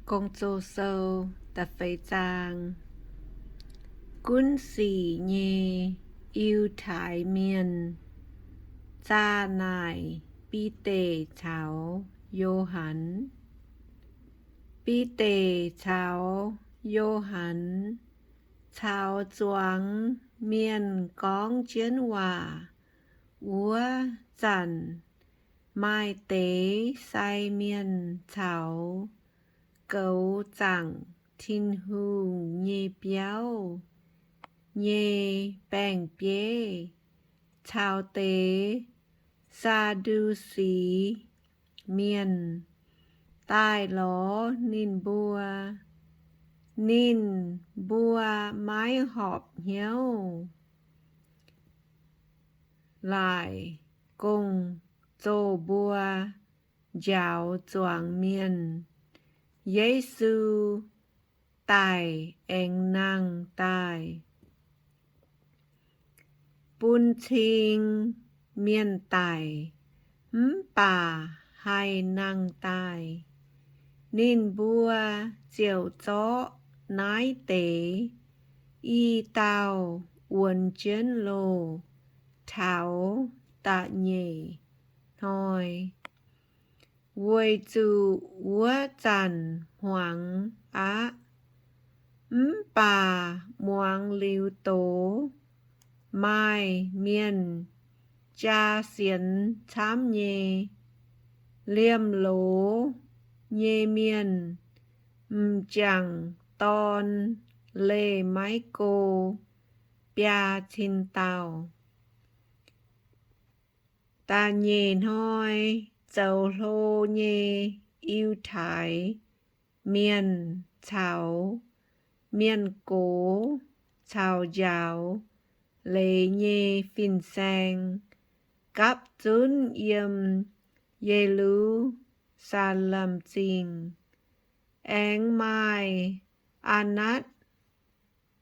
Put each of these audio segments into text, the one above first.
Gong-Zoh sou da'feix zaang. Gunv sic nyei Yiutai Mienh zaa naaic Bide caux Yo^han. Bide caux Yo^han caux zuangx mienh gorngv jienv waac wuov zanc, maaih deix sai mienh caux goux zaangc Tin-Hungh nyei biauv nyei baeng-bieiv caux deix Saa^ndu^si Mienh daaih lorz ninh mbuo. Ninh mbuo maiv horpc hnyouv laaic gong-zoh mbuo njaaux zuangx mienh. Yesu daic aengx nangh daaih bun cing mienh daic, mv baac haih nangh daaih. Ninh mbuo ziouc zorqv naaiv deix i dauh wuonx jienv loh taux da'nyeic hnoi, weic zuqc wuov zanc hmuangx aqv. Mv baac muangx liuz doz, maaih mienh jaa sienx camv nyei. Liemh loz nyei mienh m'jangc dorn leih maiv go biaa cin dauh. Da'nyeic hnoi zoux hlo nyei Yiutai Mienh caux mienh gox caux njaaux leiz nyei fin-saeng gapv zunv yiem Ye^lu^saa^lem Zingh. Aengx maaih Aa^natv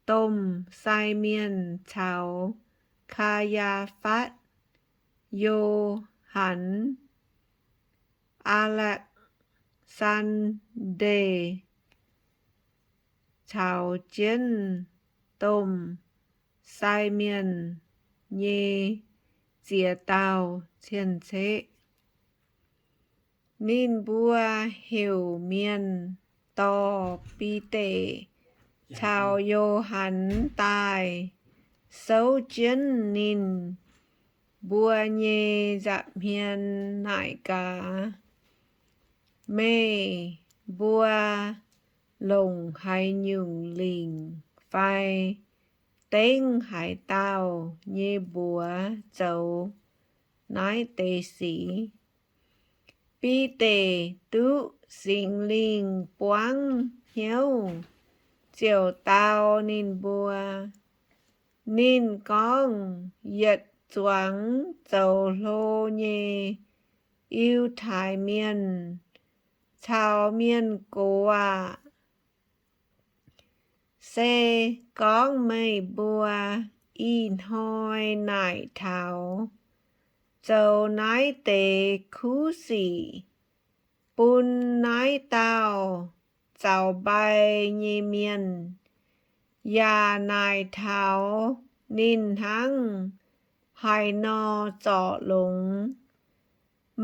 domh sai mienh caux Kaa^yaa^fatv, Yo^han, Aa^le^ksaa^nde caux jienv domh sai mienh nyei ziex dauh cien-ceqv. Ninh mbuo heuc mienh dorh Bide caux Yo^han daaih souv jienv ninh mbuo nyei nza'hmien naaic gaax, Meih mbuo longc haaix nyungc lingc fai dengv haaix dauh nyei mbuox zoux naaiv deix sic? Bide duqv Singx Lingh buangv hnyouv ziouc dau ninh mbuo. Ninh gorngv, Yietc zuangx zoux hlo nyei Yiutai Mienh caux mienh gox aah! Se gorngv meih mbuo ih hnoi naaic taux zoux naaiv deix kuv sic bun naaiv dauh zaux mbai nyei mienh, yaac naaic taux ninh hnangv haaix nor zorc longx,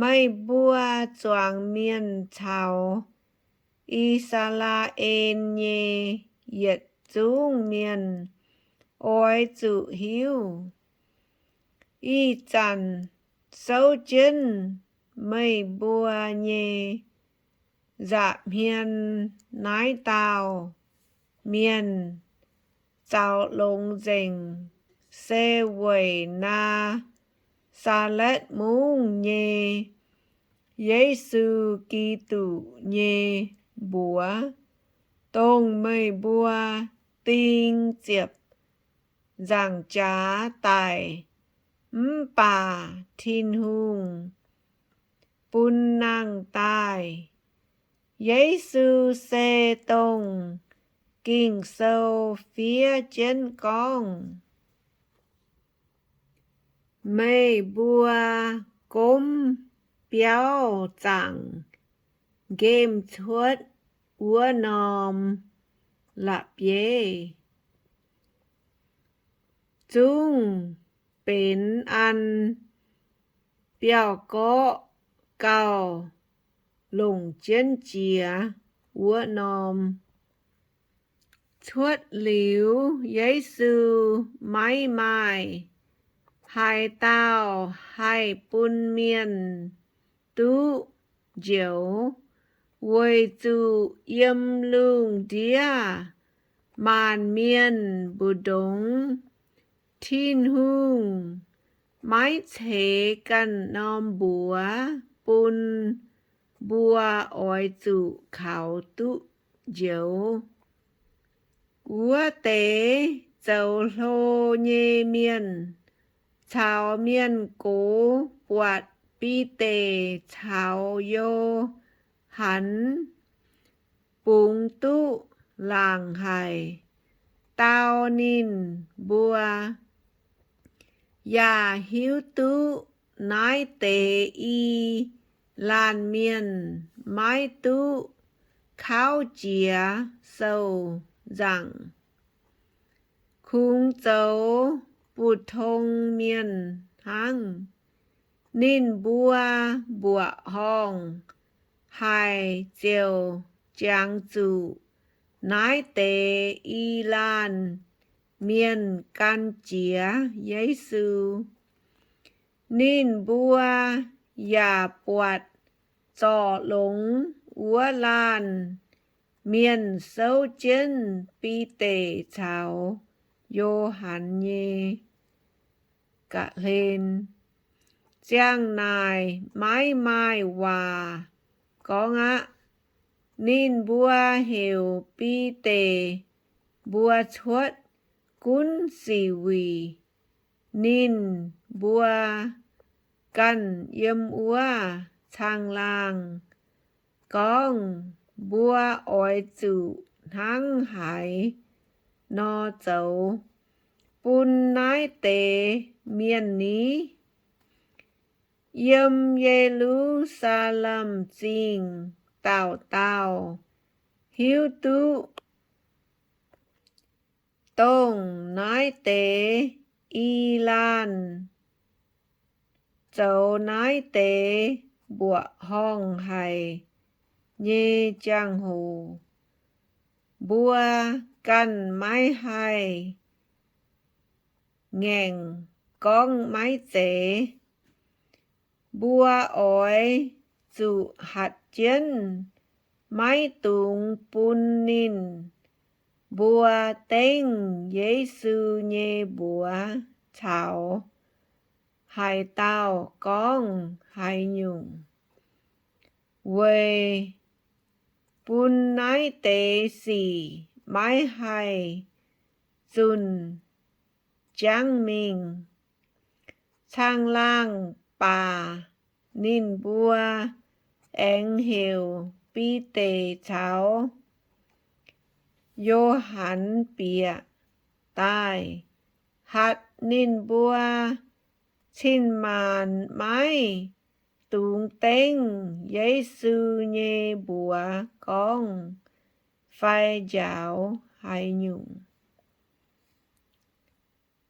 meih mbuo zuangx mienh caux I^saa^laa^en nyei yietc zungv mienh oix zuqc hiuv. Ih zanc souv jienv meih mbuo nyei nza'hmien naaiv dauh mienh zaux longx nzengc, se weic Naa^saa^letv Mungv nyei Yesu Giduc nyei mbuox, dongh meih mbuo ding ziepc nzaangc jaax daic, mv baac Tin-Hungh bun nangh daaih. Yesu se dongh Ging-Sou fiev jienv gorngv, Meih mbuo gomv biauv zaangc nqemh cuotv wuov norm la'bieiv, zungv benx an biauv-gorqv gauh longc jienv jiex wuov norm. Cuotv liuz Yesu maiv maaih haaix dauh haih bun mienh duqv njoux, weic zuqc yiem lungh ndiev maanc mienh mbu'ndongx Tin-Hungh maiv ceix ganh norm mbuox bun mbuo oix zuqc kaux duqv njoux. Wuov deix zoux hlo nyei mienh caux mienh gox buatc Bide caux Yo^han bungx duqv laangc haic, dau ninh mbuo yaac hiuv duqv naaiv deix i laanh mienh maiv duqv kauv jiex sou-nzaangc, kungx zoux bu tong mienh hnangv. Ninh mbuo mbuoqc horngh haic ziouc jangx zuqc naaiv deix i laanh mienh gan jiex Yesu. Ninh mbuo yaac buatc zorc longx wuov laanh mienh souv jienv Bide caux Yo^han nyei ga'hlen. Ziang naaic maiv maaih waac gorngv aqv. Ninh mbuo heuc Bide mbuo cuotv gunv sic wuic. Ninh mbuo ganh yiem wuov caangh laangh gorngv, Mbuo oix zuqc hnangv haaix nor zoux bun naaiv deix mienh ni? Yiem Ye^lu^saa^lem Zingh dauh dauh hiuv duqv dongh naaiv deix i laanh zoux naaiv deix mbuoqc horngh haic nyei ziangh hoc, mbuo ganh maiv haih ngaengc gorngv maiv zeiz. Mbuo oix zuqc hatc jienv maiv dungx bun ninh mbuo dengv Yesu nyei mbuox caux haaix dauh gorngv haaix nyungc, weic bun naaiv deix sic maiv haih zunh jangv mingh. Caangh laangh baac ninh mbuo aengx heuc Bide caux Yo^han bieqc daaih, hatc ninh mbuo cin-maanc maiv dungx dengv Yesu nyei mbuox gorngv fai njaaux haaix nyungc.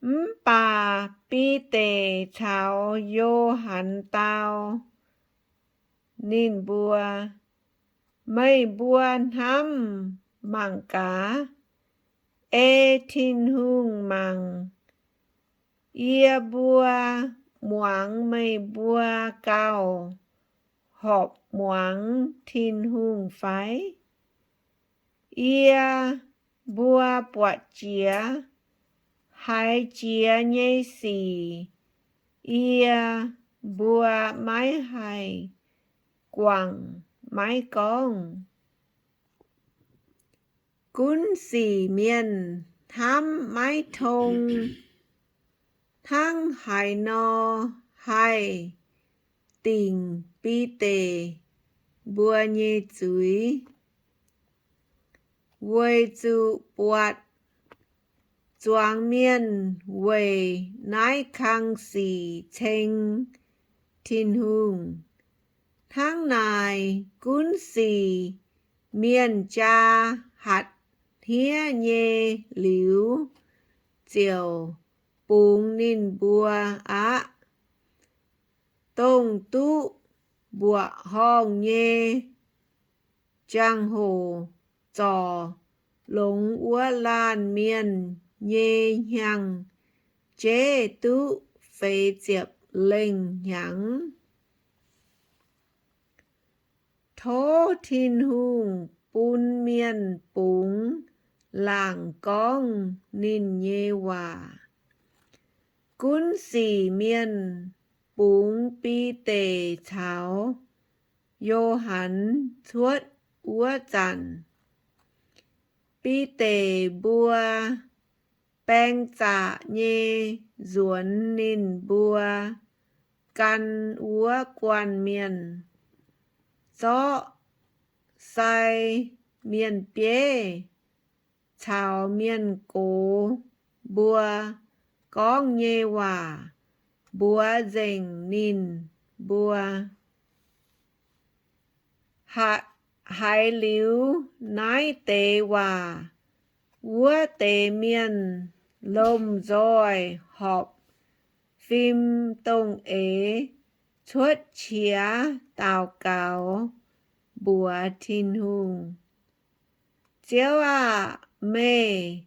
Mv baac Bide caux Yo^han dau ninh mbuo, Meih mbuo hnamv mangc gaax, ei Tin-Hungh mangc, yie mbuo muangx meih mbuo gauh horpc muangx Tin-Hungh fai? Yie mbuo buatc jiex haiz jiex nyei sic, yie mbuo maiv haih guangc maiv gorngv. Gunv sic mienh hnamv maiv tong hnangv haaix nor haih dingc Bide mbuo nyei zuiz, weic zuqc buatc zuangx mienh weic naaiv kang sic ceng Tin-Hungh. Hnangv naaic, gunv sic Mienh jaa hatc hniev nyei liuz, ziouc bungx ninh mbuo aqv. Dongh duqv mbuoqc horngh nyei jangx-hoc zorc longx wuov laanh mienh nyei hnyangx-jeiv duqv feix ziepc lengh hnyangx. Tov Tin-Hungh bun mienh bungx laangc gorngv ninh nyei waac. Gunv sic mienh bungx Bide caux Yo^han cuotv wuov zanc, Bide mbuo baeng zaqc nyei nzuonx ninh mbuo gan wuov guanh mienh, zorqv sai mienh bieiv caux mienh gox mbuo gorngv nyei waac mbuox nzengc ninh mbuo. Haiz liuz naaiv deix waac, wuov deix mienh lomh nzoih horpc fim dongh eix cuotv qiex daux gaux mbuox Tin-Hungh, Ziouv aah! Meih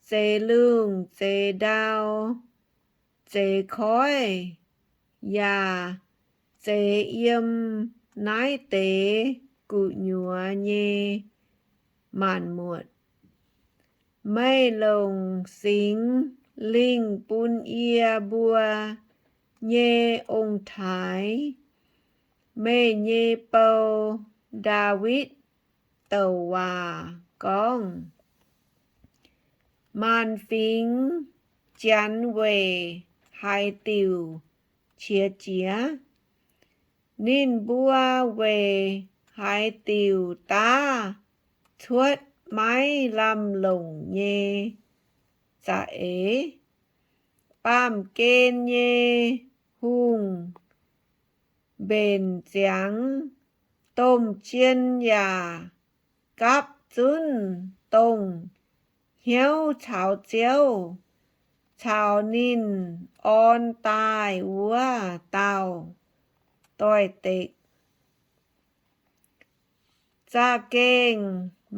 zeix lungh zeix ndau, zeix koiv, yaac zeix yiem naaiv deix gu'nyuoz nyei maanc muotc. Meih longc Singx Lingh bun yie mbuo nyei ong-taaix, meih nyei bou, Ndaawitv, douc waac gorngv, Maanc fingx Janx weic haaix diuc qiex jiez? Ninh mbuo weic haaix diuc daav cuotv maiv lamh longc nyei za'eix? Baamh gen nyei hungh mbenc ziangx, domh jien yaac gapv zunv dongh hnyouv caux Ziouv, caux ninh orn daaih wuov dauh doix-dekc. Za'gengh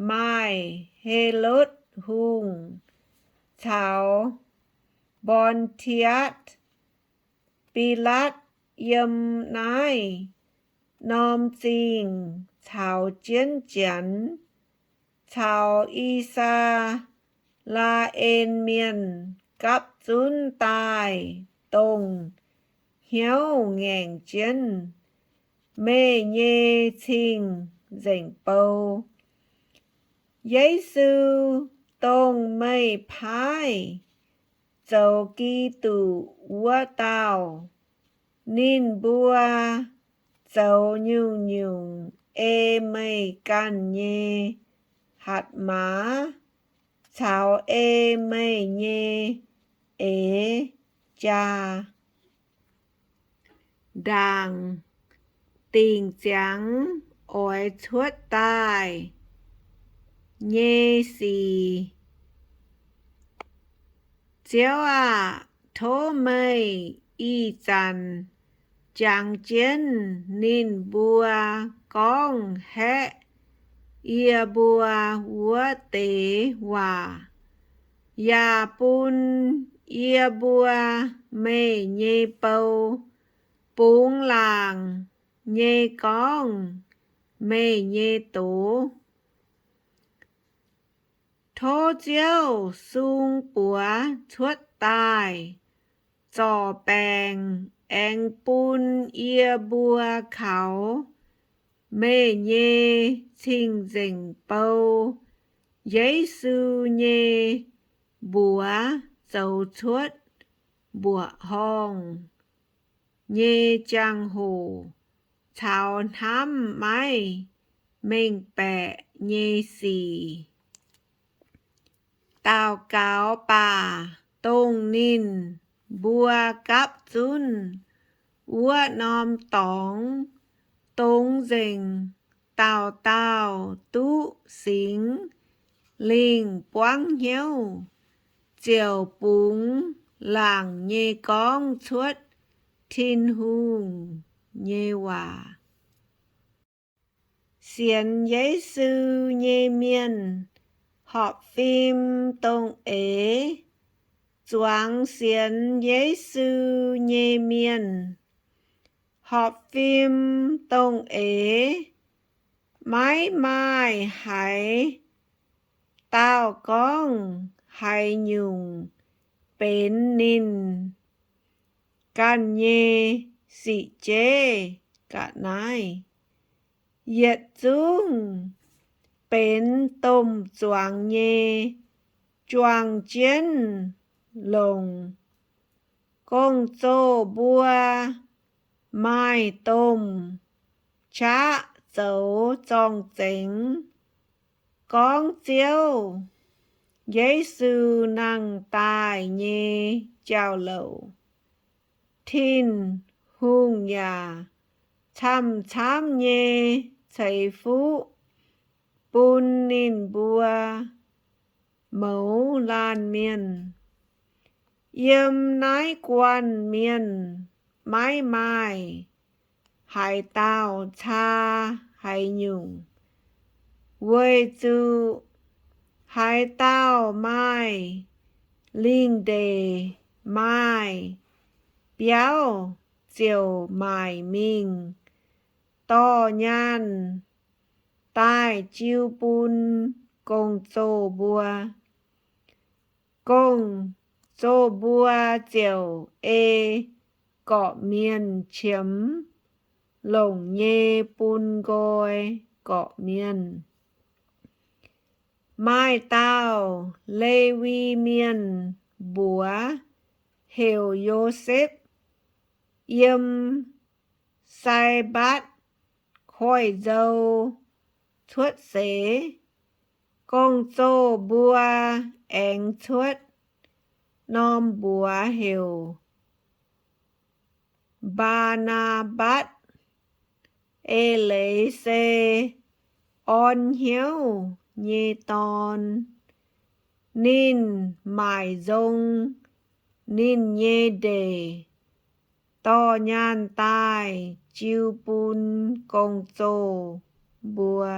maaih Helotv Hungh caux Born^ti^atc Bilaatv yiem naaiv norm zingh caux jienv Janx caux I^saa^laa^en Mienh gapv zunv daaih dongh hnyouv ngaengc jienv meih nyei cing-nzengc bou, Yesu, dongh meih paaiv zoux Giduc wuov dauh. Ninh mbuo zoux nyungc-nyungc ei meih ganh nyei hatc maaz caux ei meih nyei eix jaa. Ndaangc dingc ziangx oix cuotv daaih nyei sic. Ziouv aah! Tov meih ih zanc jangx jienv ninh mbuo gorngv haeqv yie mbuo wuov deix waac, yaac bun yie mbuo meih nyei bou bungx laangc nyei gorngv meih nyei doz. Tov Ziouv sung buoz cuotv daaih zorc baengc aengx bun yie mbuo kaux meih nyei cing-nzengc bou, Yesu, nyei mbuox zoux cuotv mbuoqc horngh nyei jangx-hoc caux hnamv maiv mengh baeqc nyei sic. Daux gaux baac dongh ninh mbuo gapv zunv wuov norm dorngx dongz nzengc dauh dauh duqv singx lingh buangv hnyouv, ziouc bungx laangc nyei gorngv cuotv Tin-Hungh nyei waac. Sienx Yesu nyei mienh horpc fim dongh eix. Zuangx sienx Yesu nyei mienh horpc fim dongh eix. Maiv maaih haaix dauh gorngv haaix nyungc benx ninh ganh nyei sic jeiv ga'naaiv. Yietc zungv benx domh zuangx nyei juang-jienv longc. Gong-zoh mbuo maaih domh qaqv zoux zorng-zengx gorngv Ziouv Yesu nangh daaih nyei jauv-louc. Tin-Hungh yaac camv-camv nyei ceix fuqv bun ninh mbuo mouz laanh mienh. Yiem naaiv guanh mienh maiv maaih haaix dauh caa haaix nyungc, weic zuqc haaix dauh maaih lingh ndeic maaih biauv ziouc maaic mingh dorh nyaanh daaih jiu bun gong-zoh mbuo. Gong-zoh mbuo ziouc ei gorqv-mienh qiemx longc nyei bun nqoi gorqv-mienh. Maaih dauh Lewi Mienh, mbuox heuc Yosepv, yiem Saa^mbatv koiv-nzou cuotv seix. Gong-zoh mbuo aengx cuotv norm mbuox heuc Mbaa^naa^mbatv. Eix leiz se orn hnyouv nyei dorn. Ninh maaic nzong ninh nyei ndeic, dorh nyaanh daaih jiu bun gong-zoh mbuo.